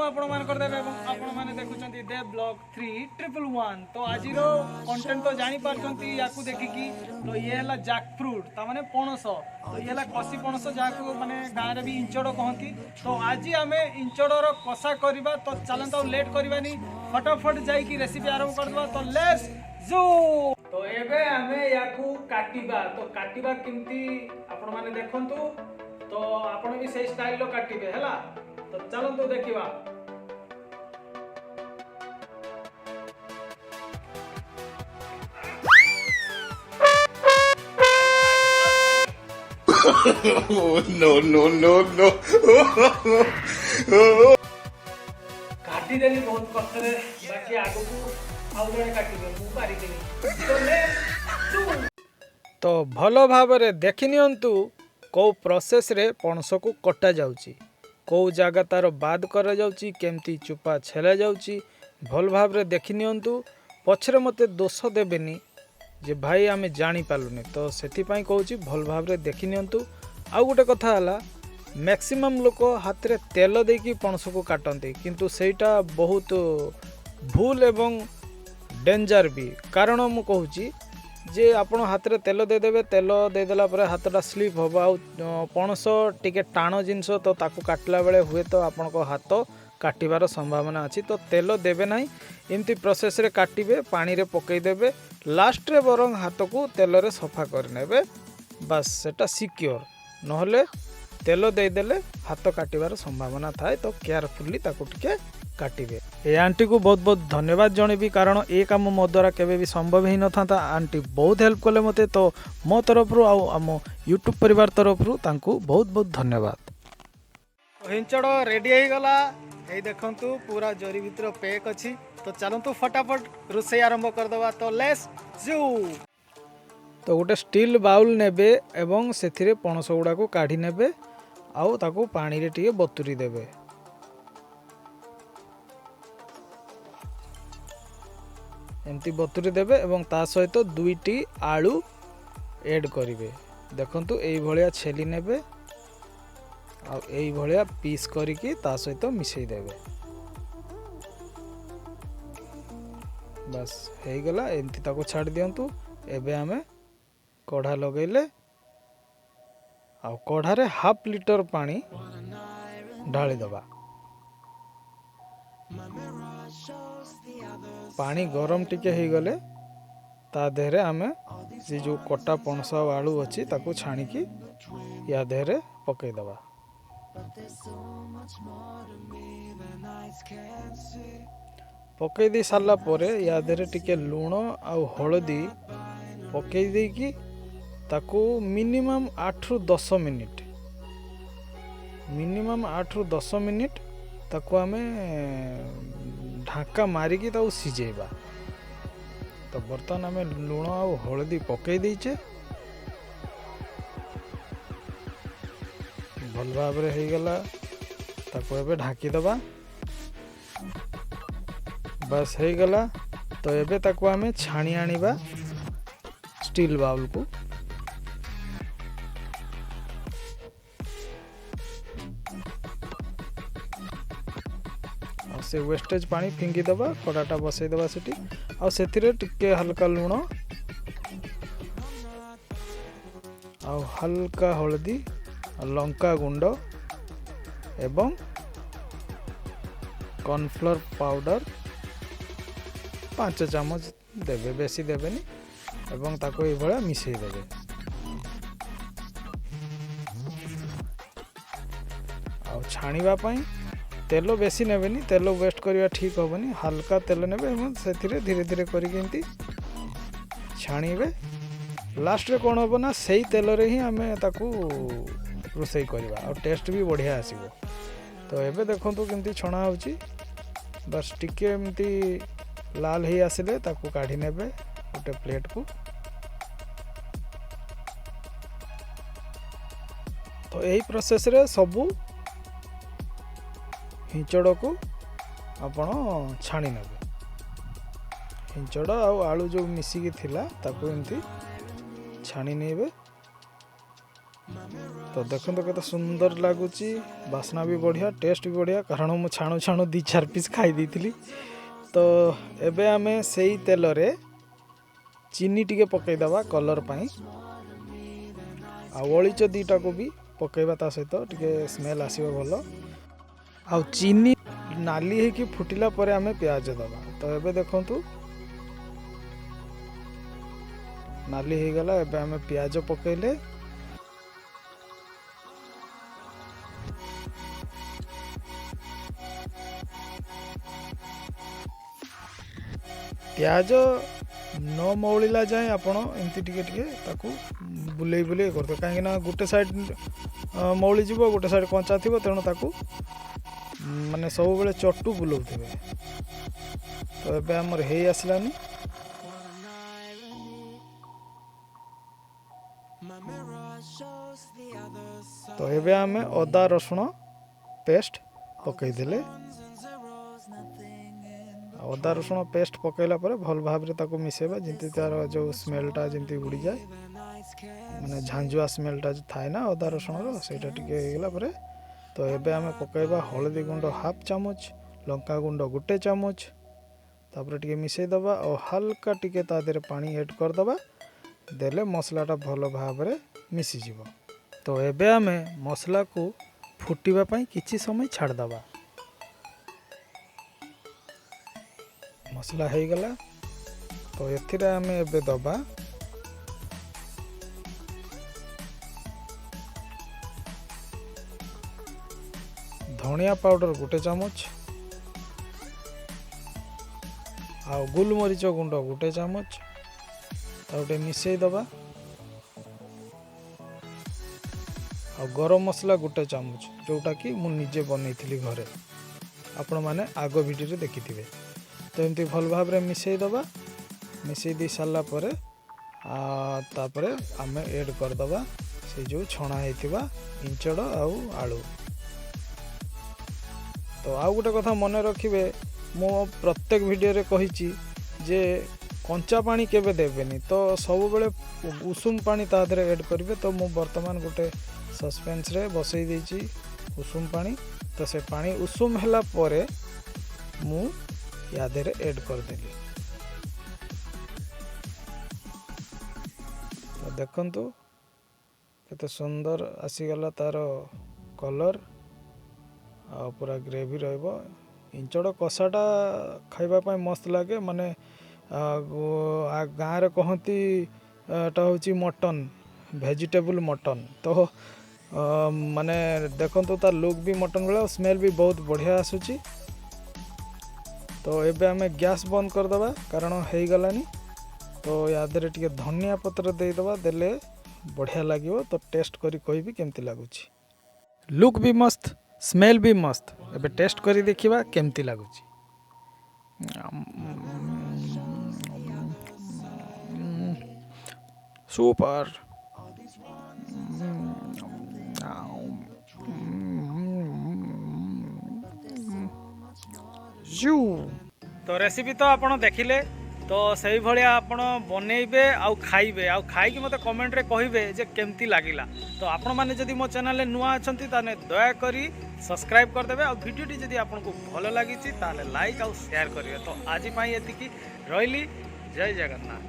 ଆପଣମାନଙ୍କର ଦେବ ଏବଂ ଆପଣମାନେ ଦେଖୁଛନ୍ତି ଦେବ ବ୍ଲଗ 3111। ତ ଆଜିର କଣ୍ଟେଣ୍ଟ ତ ଜାଣିପାରୁଛନ୍ତି ୟାକୁ ଦେଖିକି। ତ ଇଏ ହେଲା ଜ୍ୟାକ୍ ଫ୍ରୁଟ୍, ତା ମାନେ ପଣସ। ତ ଇଏ ହେଲା କଷି ପଣସ, ଯାହାକୁ ମାନେ ଗାଁରେ ବି ଇଞ୍ଚଡ଼ କହନ୍ତି। ତ ଆଜି ଆମେ ଇଞ୍ଚଡ଼ର କଷା କରିବା। ତ ଚାଲନ୍ତୁ, ଆଉ ଲେଟ୍ କରିବାନି, ଫଟାଫଟ ଯାଇକି ରେସିପି ଆରମ୍ଭ କରିଦେବା। ତ let's ଜୋ। ତ ଏବେ ଆମେ ୟାକୁ କାଟିବା। ତ କାଟିବା କେମିତି, ଆପଣମାନେ ଦେଖନ୍ତୁ। ତ ଆପଣ ବି ସେଇ ଷ୍ଟାଇଲର କାଟିବେ, ହେଲା? ତ ଚାଲନ୍ତୁ ଦେଖିବା। No, no, no, no. କାଟିଦେଲି ବହୁତ କଷ୍ଟରେ, ବାକି ଆଗକୁ ଆଉ ଜଣେ କାଟିବେ, ମୁଁ ପାରିବିନି। ତ let's do। ତ ଭଲ ଭାବରେ ଦେଖି ନିଅନ୍ତୁ କେଉଁ ପ୍ରୋସେସ୍ରେ ପଣସକୁ କଟାଯାଉଛି, କେଉଁ ଜାଗା ତାର ବାଦ କରାଯାଉଛି, କେମିତି ଚୋପା ଛେଲା ଯାଉଛି। ଭଲ ଭାବରେ ଦେଖି ନିଅନ୍ତୁ, ପଛରେ ମୋତେ ଦୋଷ ଦେବେନି ଯେ ଭାଇ, ଆମେ ଜାଣିପାରିଲୁନି। ତ ସେଥିପାଇଁ କହୁଛି, ଭଲ ଭାବରେ ଦେଖି ନିଅନ୍ତୁ। ଆଉ ଗୋଟେ କଥା ହେଲା, ମ୍ୟାକ୍ସିମମ୍ ଲୋକ ହାତରେ ତେଲ ଦେଇକି ପଣସକୁ କାଟନ୍ତି, କିନ୍ତୁ ସେଇଟା ବହୁତ ଭୁଲ ଏବଂ ଡେଞ୍ଜର ବି। କାରଣ ମୁଁ କହୁଛି ଯେ ଆପଣ ହାତରେ ତେଲ ଦେଇଦେବେ, ତେଲ ଦେଇଦେଲା ପରେ ହାତଟା ସ୍ଲିପ୍ ହେବ, ଆଉ ପଣସ ଟିକେ ଟାଣ ଜିନିଷ, ତ ତାକୁ କାଟିଲା ବେଳେ ହୁଏତ ଆପଣଙ୍କ ହାତ କାଟିବାର ସମ୍ଭାବନା ଅଛି। ତ ତେଲ ଦେବେ ନାହିଁ, ଏମିତି ପ୍ରୋସେସ୍ରେ କାଟିବେ, ପାଣିରେ ପକାଇଦେବେ, ଲାଷ୍ଟରେ ବରଂ ହାତକୁ ତେଲରେ ସଫା କରିନେବେ, ବାସ୍, ସେଟା ସିକ୍ୟୋର। ନହେଲେ ତେଲ ଦେଇଦେଲେ ହାତ କାଟିବାର ସମ୍ଭାବନା ଥାଏ। ତ କେୟାରଫୁଲି ତାକୁ ଟିକେ କାଟିବେ। ଏ ଆଣ୍ଟିକୁ ବହୁତ ବହୁତ ଧନ୍ୟବାଦ ଜଣେଇବି, କାରଣ ଏ କାମ ମୋ ଦ୍ୱାରା କେବେ ବି ସମ୍ଭବ ହେଇନଥାନ୍ତା। ଆଣ୍ଟି ବହୁତ ହେଲ୍ପ କଲେ ମୋତେ। ତ ମୋ ତରଫରୁ ଆଉ ଆମ ୟୁଟ୍ୟୁବ୍ ପରିବାର ତରଫରୁ ତାଙ୍କୁ ବହୁତ ବହୁତ ଧନ୍ୟବାଦ। ହିଞ୍ଚଡ଼ ରେଡ଼ି ହେଇଗଲା। ଏଇ ଦେଖନ୍ତୁ, ପୁରା ଜରି ଭିତରେ ପ୍ୟାକ୍ ଅଛି। ତ ଚାଲନ୍ତୁ, ଫଟାଫଟ ରୋଷେଇ ଆରମ୍ଭ କରିଦେବା। ତ let's ଜୁ। ତ ଗୋଟେ ଷ୍ଟିଲ୍ ବାଉଲ୍ ନେବେ ଏବଂ ସେଥିରେ ପଣସ ଗୁଡ଼ାକୁ କାଢ଼ି ନେବେ ଆଉ ତାକୁ ପାଣିରେ ଟିକେ ବତୁରି ଦେବେ। ଏମିତି ବତୁରି ଦେବେ ଏବଂ ତା ସହିତ ଦୁଇଟି ଆଳୁ ଏଡ଼୍ କରିବେ। ଦେଖନ୍ତୁ, ଏଇଭଳିଆ ଛେଲି ନେବେ ଆଉ ଏଇଭଳିଆ ପିସ୍ କରିକି ତା ସହିତ ମିଶାଇ ଦେବେ। ବାସ୍, ହେଇଗଲା। ଏମିତି ତାକୁ ଛାଡ଼ି ଦିଅନ୍ତୁ। ଏବେ ଆମେ କଢ଼ା ଲଗେଇଲେ ଆଉ କଢ଼ାରେ ହାଫ୍ ଲିଟର ପାଣି ଢାଳିଦେବା। ପାଣି ଗରମ ଟିକେ ହେଇଗଲେ ତା ଦେହରେ ଆମେ ସେ ଯେଉଁ କଟା ପଣସ ଆଉ ଆଳୁ ଅଛି, ତାକୁ ଛାଣିକି ୟା ଦେହରେ ପକାଇଦେବା। ପକାଇ ଦେଇ ସାରିଲା ପରେ ୟା ଦେହରେ ଟିକେ ଲୁଣ ଆଉ ହଳଦୀ ପକାଇ ଦେଇକି ତାକୁ ମିନିମମ୍ 8ରୁ 10 ମିନିଟ୍, ମିନିମମ୍ 8ରୁ 10 ମିନିଟ୍ ତାକୁ ଆମେ ଢାଙ୍କା ମାରିକି ତାକୁ ସିଝେଇବା। ତ ବର୍ତ୍ତମାନ ଆମେ ଲୁଣ ଆଉ ହଳଦୀ ପକାଇ ଦେଇଛେ। ଭଲ ଭାବରେ ହେଇଗଲା। ତାକୁ ଏବେ ଢାଙ୍କିଦେବା। ବାସ୍, ହେଇଗଲା। ତ ଏବେ ତାକୁ ଆମେ ଛାଣି ଆଣିବା ଷ୍ଟିଲ୍ ବାଉଲ୍କୁ। ଆଉ ସେ ୱେଷ୍ଟେଜ୍ ପାଣି ଫିଙ୍ଗିଦେବା। କଡ଼ାଟା ବସେଇଦେବା ସେଠି ଆଉ ସେଥିରେ ଟିକେ ହାଲକା ଲୁଣ ଆଉ ହାଲକା ହଳଦୀ, ଲଙ୍କା ଗୁଣ୍ଡ ଏବଂ କର୍ଣ୍ଣଫ୍ଲୋର୍ ପାଉଡ଼ର 5 ଚାମଚ ଦେବେ, ବେଶୀ ଦେବେନି, ଏବଂ ତାକୁ ଏଇଭଳିଆ ମିଶାଇ ଦେବେ। ଆଉ ଛାଣିବା ପାଇଁ ତେଲ ବେଶୀ ନେବେନି, ତେଲ ୱେଷ୍ଟ କରିବା ଠିକ୍ ହେବନି। ହାଲକା ତେଲ ନେବେ ଏବଂ ସେଥିରେ ଧୀରେ ଧୀରେ କରିକି ଏମିତି ଛାଣିବେ। ଲାଷ୍ଟରେ କ'ଣ ହେବ ନା, ସେଇ ତେଲରେ ହିଁ ଆମେ ତାକୁ ରୋଷେଇ କରିବା ଆଉ ଟେଷ୍ଟ ବି ବଢ଼ିଆ ଆସିବ। ତ ଏବେ ଦେଖନ୍ତୁ କେମିତି ଛଣା ହେଉଛି। ବାସ୍, ଟିକେ ଏମିତି ଲାଲ ହେଇ ଆସିଲେ ତାକୁ କାଢ଼ି ନେବେ ଗୋଟେ ପ୍ଲେଟ୍କୁ। ତ ଏହି ପ୍ରୋସେସ୍ରେ ସବୁ ହିଞ୍ଚଡ଼କୁ ଆପଣ ଛାଣି ନେବେ। ହିଞ୍ଚଡ଼ ଆଉ ଆଳୁ ଯେଉଁ ମିଶିକି ଥିଲା, ତାକୁ ଏମିତି ଛାଣି ନେବେ। ତ ଦେଖନ୍ତୁ କେତେ ସୁନ୍ଦର ଲାଗୁଛି, ବାସ୍ନା ବି ବଢ଼ିଆ, ଟେଷ୍ଟ ବି ବଢ଼ିଆ, କାରଣ ମୁଁ ଛାଣୁ ଛାଣୁ 2-4 ପିସ୍ ଖାଇ ଦେଇଥିଲି। ତ ଏବେ ଆମେ ସେଇ ତେଲରେ ଚିନି ଟିକେ ପକାଇଦେବା କଲର୍ ପାଇଁ, ଆଉ ଅଳିଚ 2ଟାକୁ ବି ପକାଇବା ତା ସହିତ, ଟିକେ ସ୍ମେଲ୍ ଆସିବ ଭଲ। ଆଉ ଚିନି ନାଲି ହେଇକି ଫୁଟିଲା ପରେ ଆମେ ପିଆଜ ଦେବା। ତ ଏବେ ଦେଖନ୍ତୁ ନାଲି ହେଇଗଲା, ଏବେ ଆମେ ପିଆଜ ପକାଇଲେ। ପିଆଜ ନ ମଉଳିଲା ଯାଏଁ ଆପଣ ଏମିତି ଟିକେ ଟିକେ ତାକୁ ବୁଲେଇ ବୁଲେଇ କରୁଥିବେ, କାହିଁକିନା ଗୋଟେ ସାଇଡ଼୍ ମଉଳିଯିବ, ଗୋଟେ ସାଇଡ଼୍ କଞ୍ଚା ଥିବ, ତେଣୁ ତାକୁ ମାନେ ସବୁବେଳେ ଚଟୁ ବୁଲଉଥିବେ। ତ ଏବେ ଆମର ହେଇ ଆସିଲାନି। ତ ଏବେ ଆମେ ଅଦା ରସୁଣ ପେଷ୍ଟ ପକାଇଦେଲେ। ଆଉ ଅଦା ରସୁଣ ପେଷ୍ଟ ପକାଇଲା ପରେ ଭଲ ଭାବରେ ତାକୁ ମିଶାଇବା, ଯେମିତି ତା'ର ଯେଉଁ ସ୍ମେଲ୍ଟା ଯେମିତି ଉଡ଼ିଯାଏ, ମାନେ ଝାଞ୍ଜୁଆ ସ୍ମେଲ୍ଟା ଥାଏ ନା ଅଦା ରସୁଣର, ସେଇଟା ଟିକେ ହେଇଗଲା ପରେ ତ ଏବେ ଆମେ ପକାଇବା ହଳଦୀ ଗୁଣ୍ଡ ହାଫ୍ ଚାମଚ, ଲଙ୍କା ଗୁଣ୍ଡ 1 ଚାମଚ, ତାପରେ ଟିକେ ମିଶାଇଦେବା ଆଉ ହାଲକା ଟିକେ ତା ଦେହରେ ପାଣି ଏଡ଼୍ କରିଦେବା, ଦେଲେ ମସଲାଟା ଭଲ ଭାବରେ ମିଶିଯିବ। ତ ଏବେ ଆମେ ମସଲାକୁ ଫୁଟିବା ପାଇଁ କିଛି ସମୟ ଛାଡ଼ିଦେବା। ମସଲା ହେଇଗଲା। ତ ଏଥିରେ ଆମେ ଏବେ ଦେବା ଧଣିଆ ପାଉଡ଼ର 1 ଚାମଚ, ଆଉ ଗୋଲମରିଚ ଗୁଣ୍ଡ 1 ଚାମଚ, ତାକୁ ଟିକେ ମିଶାଇ ଦେବା। ଆଉ ଗରମ ମସଲା 1 ଚାମଚ, ଯେଉଁଟାକି ମୁଁ ନିଜେ ବନେଇଥିଲି ଘରେ, ଆପଣମାନେ ଆଗ ଭିଡ଼ିଓରେ ଦେଖିଥିବେ। ତ ଏମିତି ଭଲ ଭାବରେ ମିଶାଇ ଦେବା। ମିଶାଇ ଦେଇ ସାରିଲା ପରେ ତାପରେ ଆମେ ଏଡ଼୍ କରିଦେବା ସେଇ ଯେଉଁ ଛଣା ହେଇଥିବା ଇଞ୍ଚଡ଼ ଆଉ ଆଳୁ। ତ ଆଉ ଗୋଟେ କଥା ମନେ ରଖିବେ, ମୁଁ ପ୍ରତ୍ୟେକ ଭିଡ଼ିଓରେ କହିଛି ଯେ କଞ୍ଚା ପାଣି କେବେ ଦେବେନି, ତ ସବୁବେଳେ ଉଷୁମ ପାଣି ତା ଦେହରେ ଏଡ଼୍ କରିବେ। ତ ମୁଁ ବର୍ତ୍ତମାନ ଗୋଟେ ସସ୍ପେନ୍ସରେ ବସେଇ ଦେଇଛି ଉଷୁମ ପାଣି। ତ ସେ ପାଣି ଉଷୁମ ହେଲା ପରେ ମୁଁ ୟା ଦେହରେ ଏଡ଼୍ କରିଦେଲି। ତ ଦେଖନ୍ତୁ କେତେ ସୁନ୍ଦର ଆସିଗଲା ତାର କଲର୍, ଆଉ ପୁରା ଗ୍ରେଭି ରହିବ। ଇଞ୍ଚଡ଼ କଷାଟା ଖାଇବା ପାଇଁ ମସ୍ତ ଲାଗେ, ମାନେ ଗାଁରେ କହନ୍ତି ଏଟା ହେଉଛି ମଟନ୍, ଭେଜିଟେବୁଲ୍ ମଟନ୍। ତ ମାନେ ଦେଖନ୍ତୁ ତା ଲୁକ୍ ବି ମଟନ୍ ଭଳିଆ, ଆଉ ସ୍ମେଲ୍ ବି ବହୁତ ବଢ଼ିଆ ଆସୁଛି। ତ ଏବେ ଆମେ ଗ୍ୟାସ୍ ବନ୍ଦ କରିଦେବା, କାରଣ ହେଇଗଲାନି। ତ ୟା ଦେହରେ ଟିକେ ଧନିଆ ପତ୍ର ଦେଇଦେବା, ଦେଲେ ବଢ଼ିଆ ଲାଗିବ। ତ ଟେଷ୍ଟ କରି କହିବି କେମିତି ଲାଗୁଛି। ଲୁକ୍ ବି ମସ୍ତ, ସ୍ମେଲ୍ ବି ମସ୍ତ। ଏବେ ଟେଷ୍ଟ କରି ଦେଖିବା କେମିତି ଲାଗୁଛି। ସୁପର। ତ ରେସିପି ତ ଆପଣ ଦେଖିଲେ, ତ ସେଇଭଳିଆ ଆପଣ ବନେଇବେ ଆଉ ଖାଇବେ, ଆଉ ଖାଇକି ମୋତେ କମେଣ୍ଟରେ କହିବେ ଯେ କେମିତି ଲାଗିଲା। ତ ଆପଣମାନେ ଯଦି ମୋ ଚ୍ୟାନେଲରେ ନୂଆ ଅଛନ୍ତି ତାହେଲେ ଦୟାକରି ସବସ୍କ୍ରାଇବ୍ କରିଦେବେ, ଆଉ ଭିଡ଼ିଓଟି ଯଦି ଆପଣଙ୍କୁ ଭଲ ଲାଗିଛି ତାହେଲେ ଲାଇକ୍ ଆଉ ସେୟାର କରିବେ। ତ ଆଜି ପାଇଁ ଏତିକି ରହିଲି, ଜୟ ଜଗନ୍ନାଥ।